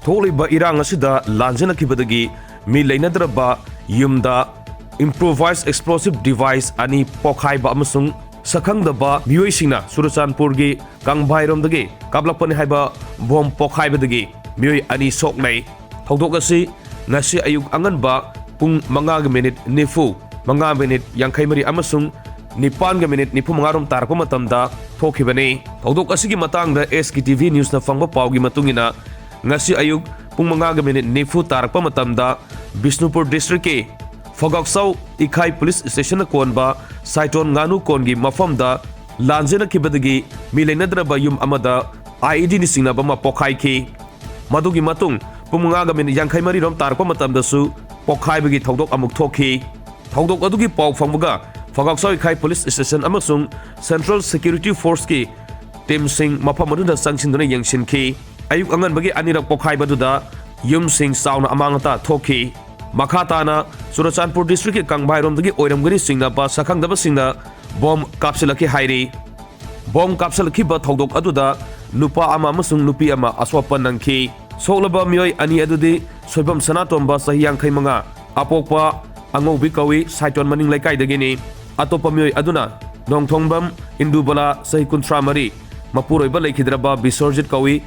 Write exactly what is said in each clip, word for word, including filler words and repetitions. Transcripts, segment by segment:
ꯊꯣꯛꯂꯤꯕ ꯏꯔꯥꯡ ꯑꯁꯤꯗ ꯂꯥꯟꯖꯦꯟꯅꯈꯤꯕꯗꯒꯤ ꯃꯤ ꯂꯩꯅꯗ꯭ꯔꯕ ꯌꯨꯝꯗ improvised explosive device ꯑꯅꯤ ꯄꯣꯈꯥꯏꯕ ꯑꯃꯁꯨꯡ ꯁꯛꯈꯪꯗꯕ ꯃꯤꯑꯣꯏꯁꯤꯡꯅ ꯆꯨꯔꯆꯥꯟꯄꯨꯔꯒꯤ ꯀꯪꯚꯥꯏꯔꯣꯝꯗꯒꯤ ꯀꯥꯞꯂꯛꯄꯅꯤ ꯍꯥꯏꯕ ꯕꯣꯝ ꯄꯣꯈꯥꯏꯕꯗꯒꯤ ꯃꯤꯑꯣꯏ ꯑꯅꯤ ꯁꯣꯛꯅꯩ꯫ ꯊꯧꯗꯣꯛ ꯑꯁꯤ ꯉꯁꯤ ꯑꯌꯨꯛ ꯑꯉꯟꯕ ꯄꯨꯡ ꯃꯉꯥꯒ ꯃꯤꯅꯤꯠ ꯅꯤꯐꯨ, ꯃꯉꯥ ꯃꯤꯅꯤꯠ ꯌꯥꯡꯈꯩ ꯃꯔꯤ ꯑꯃꯁꯨꯡ ꯅꯤꯄꯥꯟꯒ ꯃꯤꯅꯤꯠ ꯅꯤꯐꯨ ꯃꯉꯥ ꯔꯣꯝ ꯇꯥꯔꯛꯄ ꯃꯇꯝꯗ ꯊꯣꯛꯈꯤꯕꯅꯤ꯫ ꯊꯧꯗꯣꯛ ꯑꯁꯤꯒꯤ ꯃꯇꯥꯡꯗ S K T V News ꯅ ꯐꯪꯕ ꯄꯥꯎꯒꯤ ꯃꯇꯨꯡ ꯏꯟꯅ, ꯉꯁꯤ ꯑꯌꯨꯛ ꯄꯨꯡ ꯃꯉꯥꯒ ꯃꯤꯅꯤꯠ ꯅꯤꯐꯨ ꯇꯥꯔꯛꯄ ꯃꯇꯝꯗ ꯕꯤꯁꯅꯨꯄꯨꯔ district ꯀꯤ ꯐꯒꯥꯛꯆꯥꯎ ꯏꯈꯥꯏ police station ꯅ ꯀꯣꯟꯕ ꯁꯥꯏꯇꯣꯟ ꯉꯥꯅꯨ ꯀꯣꯟꯒꯤ ꯃꯐꯝꯗ ꯂꯥꯟꯖꯦꯟꯅꯈꯤꯕꯗꯒꯤ ꯃꯤ ꯂꯩꯅꯗ꯭ꯔꯕ ꯌꯨꯝ ꯑꯃꯗ I E D ꯅ ꯆꯤꯡꯅꯕ ꯑꯃ ꯄꯣꯈꯥꯏꯈꯤ꯫ ꯃꯗꯨꯒꯤ ꯃꯇꯨꯡ ꯄꯨꯡ ꯃꯉꯥꯒ ꯃꯤꯅꯤꯠ ꯌꯥꯡꯈꯩ ꯃꯔꯤ ꯔꯣꯝ ꯇꯥꯔꯛꯄ ꯃꯇꯝꯗꯁꯨ ꯄꯣꯈꯥꯏꯕꯒꯤ ꯊꯧꯗꯣꯛ ꯑꯃꯨꯛ ꯊꯣꯛꯈꯤ꯫ ꯊꯧꯗꯣꯛ ꯑꯗꯨꯒꯤ ꯄꯥꯎ ꯐꯪꯕꯒ ꯐꯒꯥꯛꯆꯥꯎ ꯏꯈꯥꯏ police station ꯑꯃꯁꯨꯡ Central Security Force ꯀꯤ team ꯁꯤꯡ ꯃꯐꯝ ꯑꯗꯨꯗ ꯆꯪꯁꯤꯟꯗꯨꯅ ꯌꯦꯡꯁꯤꯟꯈꯤ꯫ ꯑꯌꯨꯛ ꯑꯉꯟꯕꯒꯤ ꯑꯅꯤꯔꯛ ꯄꯣꯈꯥꯏꯕꯗꯨꯗ ꯌꯨꯝꯁꯤꯡ ꯆꯥꯎꯅ ꯑꯃꯥꯡ ꯑꯇꯥ ꯊꯣꯛꯈꯤ꯫ ꯃꯈꯥ ꯇꯥꯅ ꯆꯨꯔꯆꯥꯟꯄꯨꯔ district ꯀꯤ ꯀꯪꯚꯥꯏꯔꯣꯝꯗꯒꯤ ꯑꯣꯏꯔꯝꯒꯅꯤ ꯆꯤꯡꯅꯕ ꯁꯛꯈꯪꯗꯕꯁꯤꯡꯅ ꯕꯣꯝ ꯀꯥꯞꯁꯤꯜꯂꯛꯈꯤ ꯍꯥꯏꯔꯤ꯫ ꯕꯣꯝ ꯀꯥꯞꯁꯤꯜꯂꯛꯈꯤꯕ ꯊꯧꯗꯣꯛ ꯑꯗꯨꯗ ꯅꯨꯄꯥ ꯑꯃ ꯑꯃꯁꯨꯡ ꯅꯨꯄꯤ ꯑꯃ ꯑꯁꯣꯛ ꯑꯄꯟ ꯅꯪꯈꯤ꯫ ꯁꯣꯛꯂꯕ ꯃꯤꯑꯣꯏ ꯑꯅꯤ ꯑꯗꯨꯗꯤ ꯁꯣꯏꯕꯝ ꯁꯅꯥꯇꯣꯝꯕ, ꯆꯍꯤ ꯌꯥꯡꯈꯩ ꯃꯉꯥ, ꯑꯄꯣꯛꯄ ꯑꯉꯧꯕꯤ ꯀꯧꯏ, ꯁꯥꯏꯇꯣꯟ ꯃꯅꯤꯡ ꯂꯩꯀꯥꯏꯗꯒꯤꯅꯤ꯫ ꯑꯇꯣꯞꯄ ꯃꯤꯑꯣꯏ ꯑꯗꯨꯅ ꯅꯣꯡꯊꯣꯡꯕꯝ ꯏꯟꯗꯨꯕꯂꯥ, ꯆꯍꯤ ꯀꯨꯟꯊ꯭ꯔꯥ ꯃꯔꯤ, ꯃꯄꯨꯔꯣꯏꯕ ꯂꯩꯈꯤꯗ꯭ꯔꯕ ꯕꯤꯁ꯭ꯋꯔꯖꯤꯠ ꯀꯧꯏ,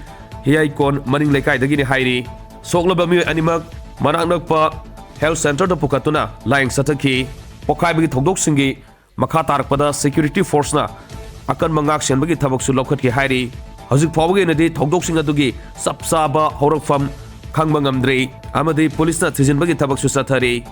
ꯍꯤꯌꯥꯏꯀꯣꯟ ꯃꯅꯤꯡ ꯂꯩꯀꯥꯏꯗꯒꯤꯅꯤ ꯍꯥꯏꯔꯤ꯫ ꯁꯣꯛꯂꯕ ꯃꯤꯑꯣꯏ ꯑꯅꯤꯃꯛ ꯃꯅꯥꯛ ꯅꯛꯄ health centre ꯗ ꯄꯨꯈꯠꯇꯨꯅ ꯂꯥꯌꯦꯡ ꯆꯠꯊꯈꯤ꯫ ꯄꯣꯈꯥꯏꯕꯒꯤ ꯊꯧꯗꯣꯛꯁꯤꯡꯒꯤ ꯃꯈꯥ ꯇꯥꯔꯛꯄꯗ security force ꯅ ꯑꯀꯟꯕ ꯉꯥꯛ ꯁꯦꯟꯕꯒꯤ ꯊꯕꯛꯁꯨ ꯂꯧꯈꯠꯈꯤ ꯍꯥꯏꯔꯤ꯫ ꯍꯧꯖꯤꯛ ꯐꯥꯎꯕꯒꯤ ꯑꯣꯏꯅꯗꯤ ꯊꯧꯗꯣꯛꯁꯤꯡ ꯑꯗꯨꯒꯤ ꯆꯞ ꯆꯥꯕ ꯍꯧꯔꯛꯐꯝ ꯈꯪꯕ ꯉꯝꯗ꯭ꯔꯤ ꯑꯃꯗꯤ ꯄꯨꯂꯤꯁꯅ ꯊꯤꯖꯤꯟꯕꯒꯤ ꯊꯕꯛꯁꯨ ꯆꯠꯊꯔꯤ꯫